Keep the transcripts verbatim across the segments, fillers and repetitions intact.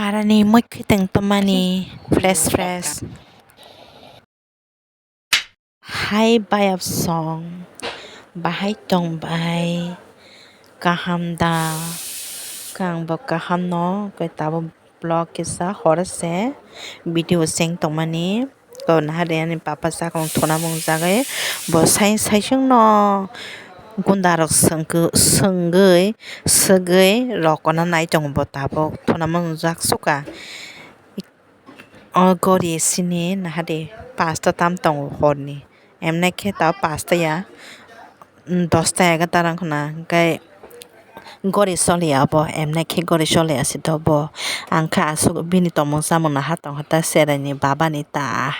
Arani mui khiteng tomani fresh fresh. Hai bayap song, bahai tong bai, kaham da? Kang bo kaham no, koi tabo vlog kisa hor se video seng tongmani. Ko nahari ani papa sakong thuna mung jagai bo sai saisung no gunda rok sengkhe sengwi segwi rok kono nai tongo bo tabuk thuna mung jak suka. O gori sini nahadi pasta tam tongo horni, emne khe ta pasta ya, dosta egatar wngkhana, hwnkhe gori soliya obo, emne khe gori soliya se to bo. Ang khe aswk bini tongmung chamung naha tongkha ta, cheraini babani ta,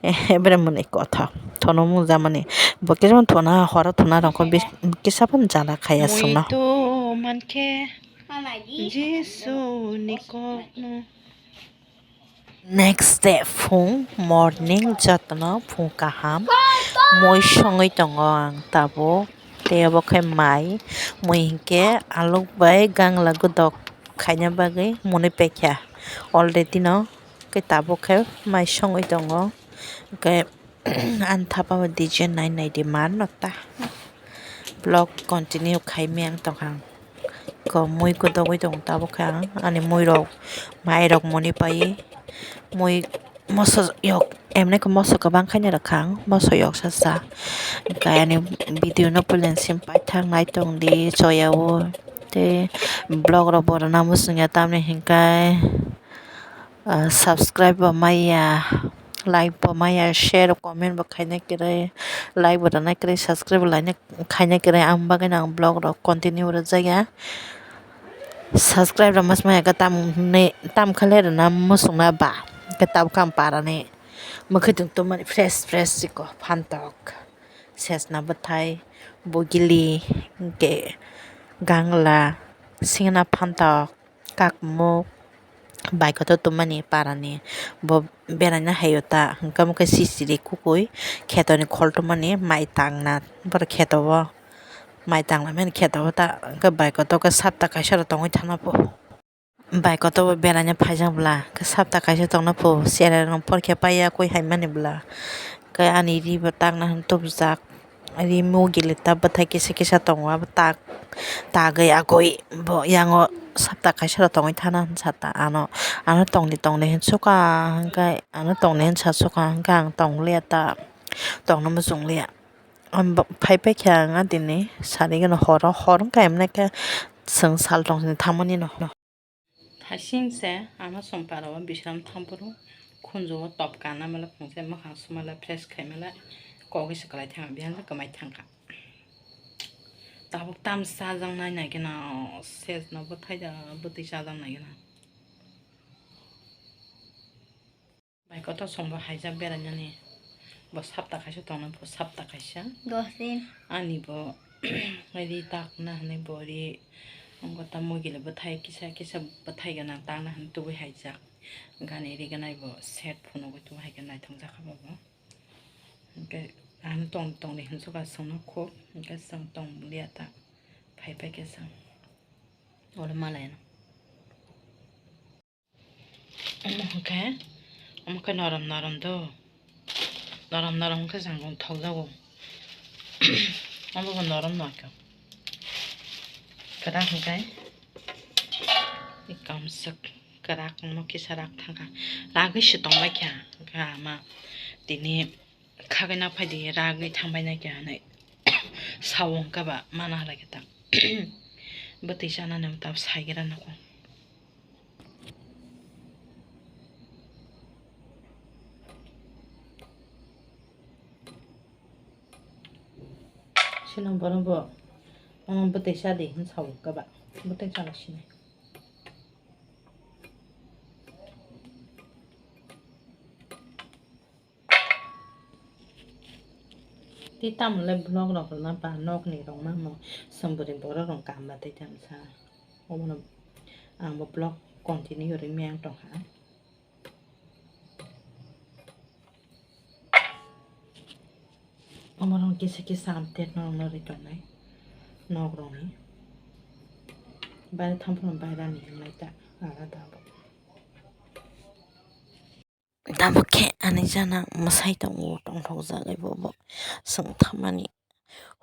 ebre mwnwi kothok thono mung jamani. Bo kisa thona horo thona rokho kisa phano jala khaiya chwngno. Mui to mankhe Jisuni kokno. Next day phung morning jotono phung kaham mui songwi tongo ang tabuk. Tei obo khe mai, mui hinkhe aluk bai gangla godok khaina bagwi mwnwi paikha already no, khe tabuk khe mai songwi tongo. Hwnkhe ani thapa o D J nai nai di man no ta. Vlog continue khai meng tongkha ang. Ko mui kudogwi tong tabuk khe ang ani mui rok mai rok mwnwi pai mui moso yok emne ko moso kwbang khaina rwkha ang moso yok sa sa. Hwnkhe ani video no pulen sim paithak nai tong di choya o tei vlog rok bo rwna muchungya tamni hinkai. Ah, subscribe bo maya, like bo maya, share, comment bo khaina kwrwi, like bo rwna kwrwi, subscribe bo laina khaina kwrwi, ang bagwi no ang vlog rok continue rwjak ya. Subscribe rok mas maya khe tam hinwi tam khe le rwna muchungna ba, khe tabuk khe ang parani mwkhwtwng tongmani fresh fresh chikon phantok, sesna bwthai, bugili, hwnkhe gangla, singna phantok. Kakmuk bai kotor tongmani parani bo beraina haio ta hwnkhe omo khe sisiri kukui khetoni khol tongmani mai tangna borok kheto o mai tanglaimani kheto o ta hwnkhe bai kotor khe sapta kaisa rok tongwi thangna po bai kotor bo beraina phaijak bwla khe sapta kaisa tongna po cherai rok porkhe paiya koi haimani bwla khe ani ri bo takna hwn tubujak. Ri mugili ta bwthai kisa kisa tongo, abo tak tagwi agwi bo yango sapta kaisa rok tongwi thana hinsa ta ano, ano tongdi tongdi hinsuka hwnkhe ano tongdi hinsa suka hwnkhe ang tongliya ta tongna muchungliya. Phai paikha ang adini sari gana horo hor wngkha emne khe chwng sal tong sini thamanino. Thaising se ama songpara o bisram thampuru khunju o top kana mala phungse mwkhang sumala fresh khaimala kogwi se kwlai thangkha biyang kwmai thangkha. Tabuk tam chajak nai nai gana ses no bwthai da bwtwi chajak nai gana. Bai kotor song bo haijak berainani. Bo sapta kaisa tongna, bo sapta kaisa. Dos din. Ani bo ri takna hwnwi bo ri, wngkha ta mugili bwthai kisa kisa bwthai gana takna hwnwi tubui haijak. Gani ri gana bo set phunugwi tubui haikhe naithok jakha bo bo. Hwnkhe ang tong tongdi hinsuka chwngno khuk, hwnkhe chwng tong liya ta phai phai khe chwng. Oro malaino. Omo hwnkhe, omo khe norom norom do. Norom norom hwnkhe chwng thokjago. Omo bo norom no khe. Kwrak hwnkhe, kamswk kwrak omo kisa rak thangkha. Ragwi se tongbaikha, hwnkhe ama tini khagwi na phaidi ragwi thangbai na khe hinwi sao hwnkhe ba mana halakhe ta. Bwtwi chanani ta saigra nukho. Sino borok bo, omo bwtwi cha di hwn sao khe ba, bwtwi chala sini. Tei tamle vlog rok rwna ba nokni rok mamo sambwrwi borok rok kam ba tei tamsa. Obono ang bo vlog continue rwmani ang tongkha. Omo rok kisa kisa update norok no ri tongnai nok rok ni. Baire thamphru baire ni hinlai ta alada bo. Abo khe ani jana mwsai tongo, tongthok jagwi bobo. Chwng thamani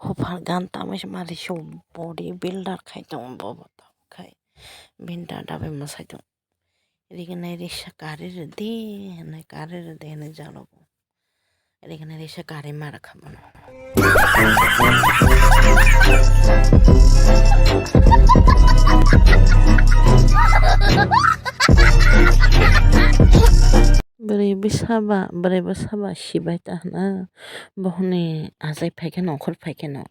hopar gan tamwi se mari se body builder khai tongo bobo, tamo khai bini dada bai mwsai tongo. Rignai risa kari rwdi hinwi, kari rwdi hinwi jalo bo. Rignai risa kari ma rwkha bono. Bwrwi bwsa ba, bwrwi bwsa ba sibai ta hwna, bohrokni achai phai khe nongkhor phai khe no.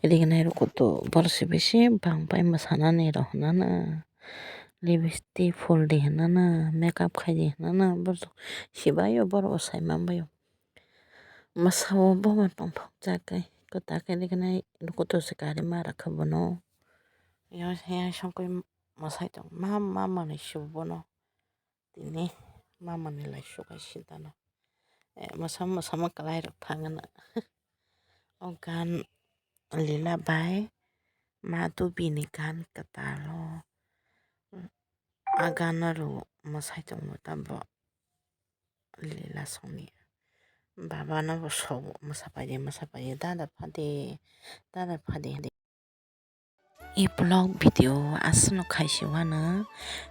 Rignai rok kutu borok se bisi bang pai mwsanani rok hwnana, lipstick phul di hwnana, makeup khai di hwnana, borok sibai o, borok o sai manbai o. Mwsa o bobo tongthok jagwi kwtal khe rignai rok kutu se kari ma rwkha bono. Yang, yang songkhe mwsai tong ma, ma manwi su bono. Tini mamani lai sukai sitano. Eh, mwsa mwsama kwlai rok thangana. O gan Lila bai Madhubi ni gan kwtal o. A gan aro mwsai tongo tamo Lila songni. Baba no bo sok mwsa paidi, mwsa paidi, dada phadi, dada phadi. I vlog video aswkno khaisi wano,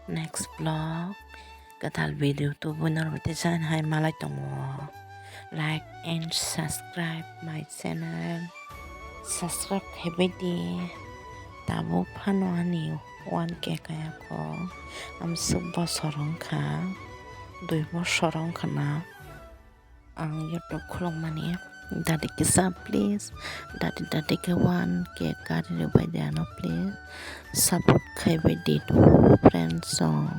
next vlog kwtal video tubui norok tei jan hai malai tongo. Like and subscribe my channel. Subscribe khaibai di. Tabuk phano ani one K kaya kho. Amswk bosor wngkha. Dui bosor wngkha na. Ang YouTube khulukmani dadi kisa please, dadi dadi khe one K kari rwbai di ano please, support khaibai di to friends song.